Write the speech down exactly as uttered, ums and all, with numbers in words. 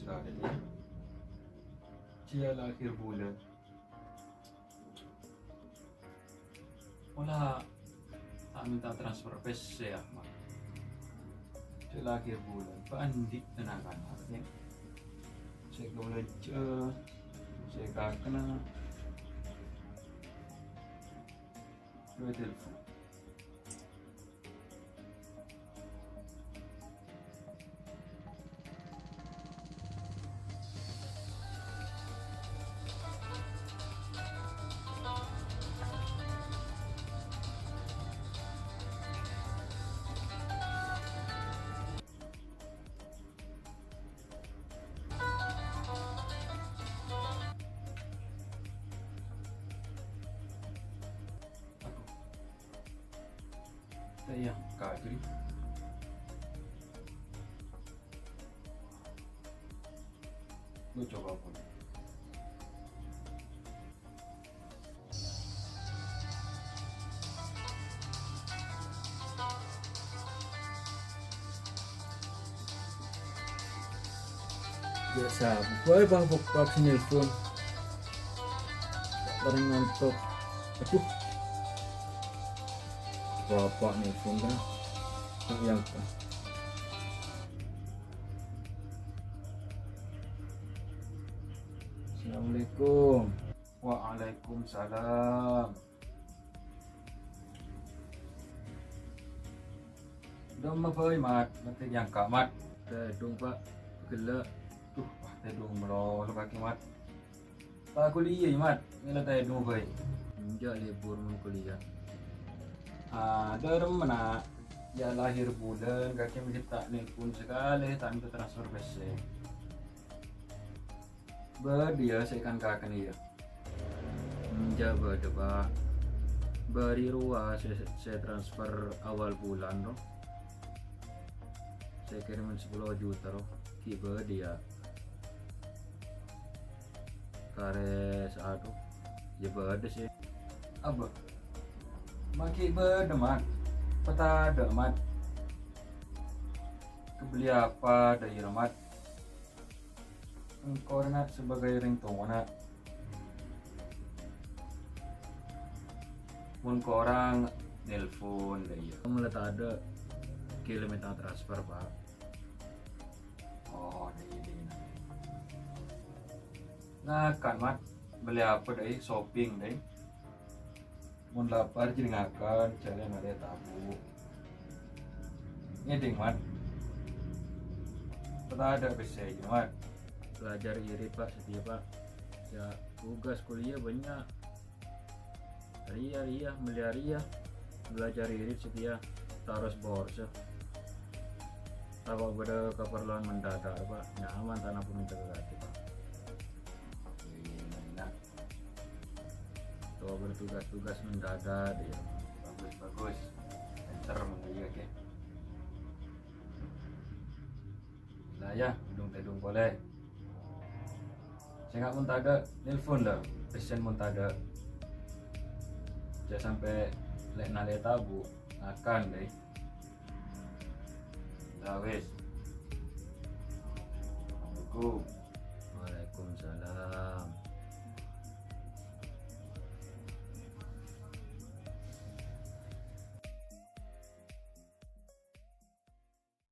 Tadâ' iyâ. Jiyâ la akhèr bulân. Pola ta' mènta transfer pèssè, yâ, Mat. Jiyâ la akhèr bulân. Pa' andi' tenakan, artèna sè kabelanja, sè kakèna. Coba telepon. Tèyang, Kadri. Lu coba pun. Biasa, bhâi, Bang, Bok, Bok, sè nelpon. Bareng ngantok. Aduh. Bapa' nelpon, kan? Tak nyangka. Assalamualaikum. Waalaikumsalam. Dâ'emma bhâi, Mat? Mate nyangka, Mat. Tèdung, Pa'. Ghellâ'. Duh, wah, tèdung malolo kakè, Mat. Ta' kuliah, Mat. Ngèla tèdung bhâi. Enjâ' libur mon kuliah. Ah, dâ'remma, Na'? Jiyâ la akhèr bulân, kakè mè' ghi' ta' nelpon sakalè, ta' mènta transfer pèssè. Bâdâ, yâ, sè èkan-kakèna, yâ? Enjâ' bâdâ, Pa'. Bâri' rowa sè, sè transfer awal bulân, ro. Sè kèrèman sapolo juta, ro. Ghi' bâdâ, yâ? Karè sè adu. Yâ, bâdâ, sè. Apa? Ma' ghi' bâdâ, Mat. Patadâ', Mat. Kabelliyâ apa dâ' iyâ, Mat? Engko' rèya, Mat, sebagai orèng towa, Na'. Mon korang, nelpon, dâ' iyâ. Mon la tadâ', ghellâ' mènta transfer, Pa'. Oh, dâ' iyâ, dâ' iyâ. Ngakan, Mat. Mellè apa, dâ' iyâ? Shopping, dâ' iyâ. Mon lapar, jârèya ngakan, jhâ' la nalè tabu. Ngèdhing, Mat. Patadâ' pèssè, Mat. Belajar irit, Pa', satèya, Pa'. Yâ, tugas kuliah bânnya'. Rèya, rèya, mellè rèya. Belajar irit satèya. Taros borsa. Apa bâdâ kaparlowan mendadak, Pa'? Nyaman tana pamènta ka kakè, Pa'. Iyâ, enak. Atau bertugas-tugas mendadak, ya. Bagus, bagus. Pinter, mangga, ya, Kè. Lah, ya, tèdung-tèdung polè. Sènga' mon tadâ', nelpon, la. Pèssèna mon tadâ'. Jhâ' sampè' lè' nalè tabu, ngakan, dâ' iyâ. Lah, wis. Assalamualaikum.